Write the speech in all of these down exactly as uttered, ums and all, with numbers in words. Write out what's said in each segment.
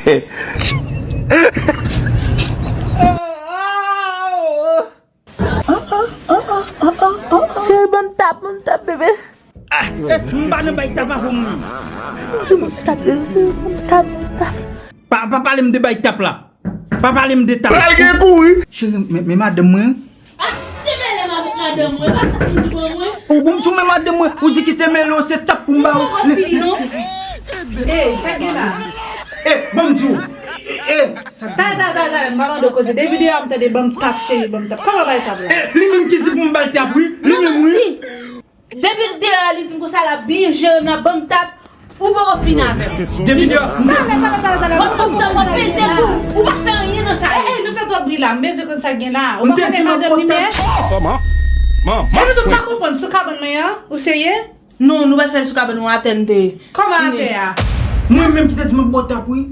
Cheri, ban m tap, ban m tap, bebe. Ah, eh, m pa nan bay tap avè w, mwen. Cheri, ban m tap, bebe, cheri, ban m tap, ban m tap. Pa, pa pale m de bay tap la. Pa pale m de tap. Pral gen kou, wi. Cheri, men, men madanm mwen. Ah, si te mele m avèk madanm mwen, pa tap m di ban mwen. Ou bon, m sou men madanm mwen. Ou di ki te mele w, se tap pou m ba ou. Ou poko fini, non. Ey, sa gen la? Eh, bon, m di w. Eh, eh, sa gen. Talè, talè, talè, talè, m pa mande w koze. Depi deyò a m tande ban m tap, cheri, ban m tap. Kòman bay tap la? Eh, li menm ki di pou m bay tap, wi. Li menm, wi. Depi l deyò a, li di m konsa l ap byen jere m, l ap ban m tap. Ou poko fini avè m. Depi deyò, m te di. Talè, talè, talè, talè. W ap ban m tap, w ap peze kou m. Ou pa fè anyen nan sa yo. Ey, ey, nou fè twòp bri la. M bezwen konn sa k gen la. Ou pa konnen madanm li menm? Kòman? Epi tou, m pa konprann. Sou kabann mwen an, ou serye? Non, nou pa t fè l sou kabann, ou atè n te ye. Kòman atè a? Mwen menm ki te di m ap ba w tap, wi.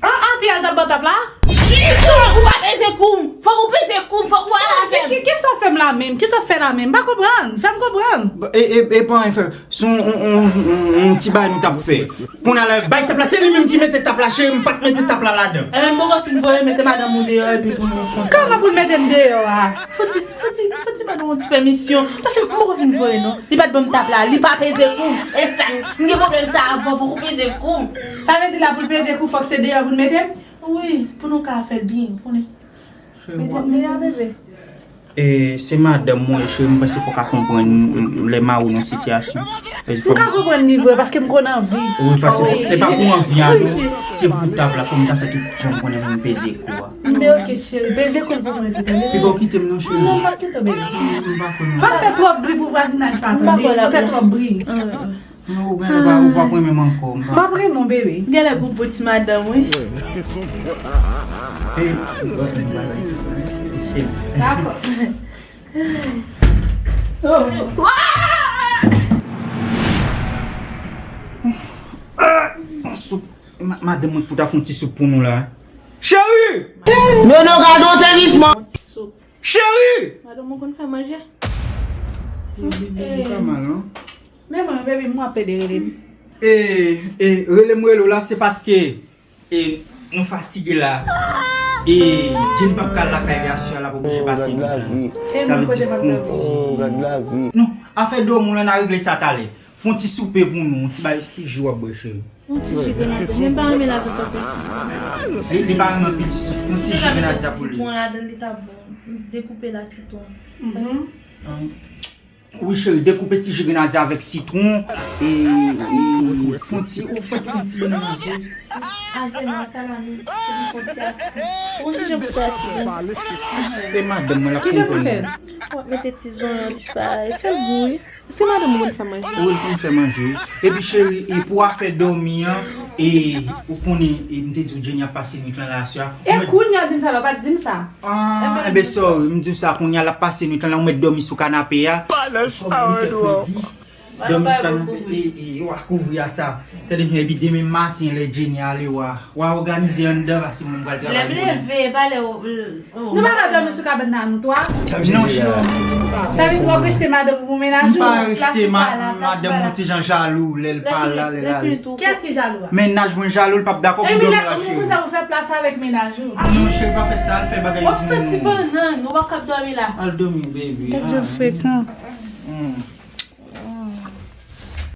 An, an, te al t ap ba w tap la? Ou pa peze kou m. Fòk ou peze kou m, fòk ou al avè m. Ki, ki, ki sa w fè m la menm? Ki sa w fè la menm? M pa konprann. Fè m konprann. E, e, e pa anyen, frè. Se yon, yon, yon, yon, yon ti bagay nou t ap fè. Kounye a la, bay tap la, se li menm ki mete tap la, cheri, m pa t mete tap la ladan. Enben, m poko fin voye, mete madanm ou deyò, epi pou nou konn sa. Kòman pou l mete m deyò a? Fouti, fouti, fouti ban nou yon ti pèmisyon. Paske m poko fin voye, non. Li pa t ban m tap la, li pa peze kou m. E sa, m gen pwoblèm sa avan, fòk ou peze kou m. Sa vle di la pou l peze kou, fòk se deyò pou l mete m? Wi, pou nou ka fè l byen, ou konnen. Mete m deyò, bebe. E, se madanm mwen, cheri, m panse fòk a konprann, m, m, lè mari w nan sitiyasyon. M ka konprann li vre, paske m konn anvi. Wi, paske e pa pou anvi a, non. Se pou tap la, fò m ta fè tout jan m konnen pou m peze kou a. Men ok, cheri, peze kou l pou mwen tou, tande? Piga w kite m non, cheri. Non, m p ap kite w, bebe. M pa konn. Pa fè twòp bri pou vwazinaj pa tande. Ou fè twòp bri. Non, ou genlè pa, ou p ap renmen m ankò, m pa. M ap renmen w, bebe. Genlè pou pou ti madanm, wi. Ey, dakò. Soup. Ma-, madanm mwen pou ta fè yon ti soup pou nou la. Cheri! Nono, gade yon sezisman. Cheri! Madanm mwen konn fè manje. Li, li, li pa mal, non? Men mwen, baby, mwen ap pede rele m. E, e, rele m rele w la, se paske, e, nou fatige la. E, Jenny p ap ka al lakay li aswè a, l ap oblije pase nwit lan. Sa vle di fon ti. Non, afè dòmi w lan, n a regle sa talè. Fon ti soupe pou nou, yon ti bagay, ki ji w ap bwè, cheri? Yon ti ji grenadya. Men m pa renmen lajan tankou sa. Li, li pa renmen anpil sik. Fon ti ji grenadya pou li. Sitwon ladan, li ta bon. Dekoupe la sitwon. Mhm. Wi, cheri, dekoupe ti ji grenadya avèk sitwon, e, e, fon ti, ou fè yon ti bannann aze. Aze non, salami, se pou fon ti asid. Ou konn kijan pou fè asid, wi. E madanm mwen, l ap konprann. Kijan pou fè? W ap mete ti zonyon, ti bagay, fè l gou, wi. Èske madanm ou konn fè manje? Wi, l konn fè manje. Epi cheri, e pou afè dòmi an, e ou konnen, e m te di w Jenny ap pase nwit lan la aswè a. E kounye a w di m sa la, w pa t di m sa. Ah, enben, sorry, m di w sa, kounye a l ap pase nwit lan, la ou mèt dòmi sou kanape a. Kòm nou fè fredi, dòmi sou kanape, e, e, w a kouvri a sa. Tande byen, epi demen maten, lè Jenny ale, w a, w a òganize anndan, paske mwen m pral travay bonè. Lè m leve, e pa lè w, Oh, nou pa ka dòmi sou kabann nan, nou twa? Non, cheri. Sa vle di w ap rejte madanm ou pou mennaj ou? M pa rejte ma-, madanm mwen ti jan jalou, lè l pa la, lè l ale. Kiyès ki jalou a? Mennaj mwen jalou, l p ap dakò pou dòmi la, cheri. Epi lè ou konn sa pou fè plas avèk mennaj ou. Non, cheri, pa fè sa, al fè bagay pou nou. W ap santi bannann, ou p ap kab dòmi la. Al dòmi, baby. Gad jan l frekan. Hmm.